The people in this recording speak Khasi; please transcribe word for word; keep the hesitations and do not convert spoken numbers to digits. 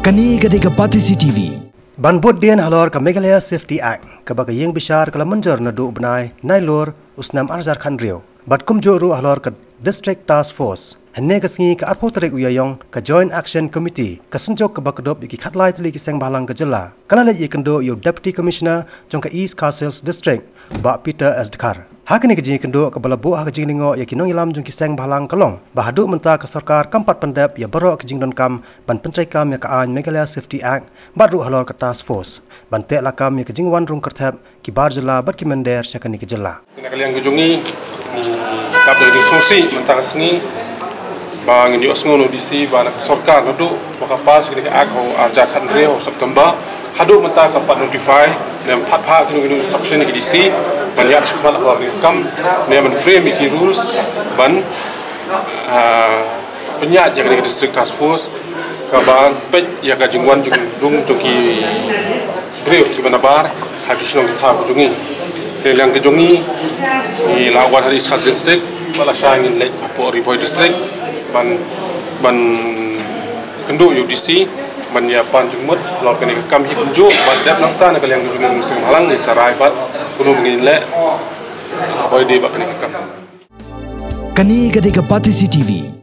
Kane ka dei ka Batesi T V. Ban bud dien halor ka Meghalaya Safety Act, kaba ka ïing bishar ka la mynjur naduh u bnai Nailur u snem arhajar khathynriew. Bad kumjuh ruh halor ka District Task Force. Hynne ka sngi ka arphew tarik u Ïaïong, ka Joint Action Committee, ka synjuk kaba kdup ïa ki khatlai tylli ki seng bhalang ka jylla, ka la leit ïakynduh ïa u Deputy Commissioner jong ka East Khasi Hills District, Bah Peter S Dkhar. Ha kane ka jingïakynduh kaba la buh ha ka jinglyngngoh ïa ki nongïalam jong ki seng bhalang ka long ba haduh mynta ka sorkar kam pat pyndep ïa baroh ki jingdonkam ban pyntreikam ïa ka aiñ Meghalaya Safety Act bad ruh halor ka Task Force ban teh lakam ïa ka jingwan rung kyrthep ki bar jylla bad ki mynder sha kane ka jylla. Na ka liang ka jong ngi, ngi dap da ka jingsngewsih mynta ka sngi ba ngin ïohsngew na u D C ba na ka sorkar naduh ba ka pass kane ka Act ha u arhajar khathynriew September haduh mynta kam pat notify ne em pat phah kino kino instruction ïa ki D C ban ïaid shakhmat halor kane ka kam ne ban frame ïa ki rules ban, ah, pynïaid ïa kane ka District Task Force kaba peit ïa ka jingwan jingdung jong ki briew kiba nabar ha ki shnong ki thaw ka jong ngi. Te liang ka jong ngi, ngi la wan ha East Khasi District, ba lashai ngin leit hapoh Ri Bhoi District ban, ban kynduh ïa u D C ban ïa pan jingmut halor kane ka kam hi kumjuh, bad dep nangta na ka liang ka jong ngi seng bhalang ngin sa rai pat kumno ngin leh. Boi dei bad kane ka kam. Kane ka dei ka Batesi T V.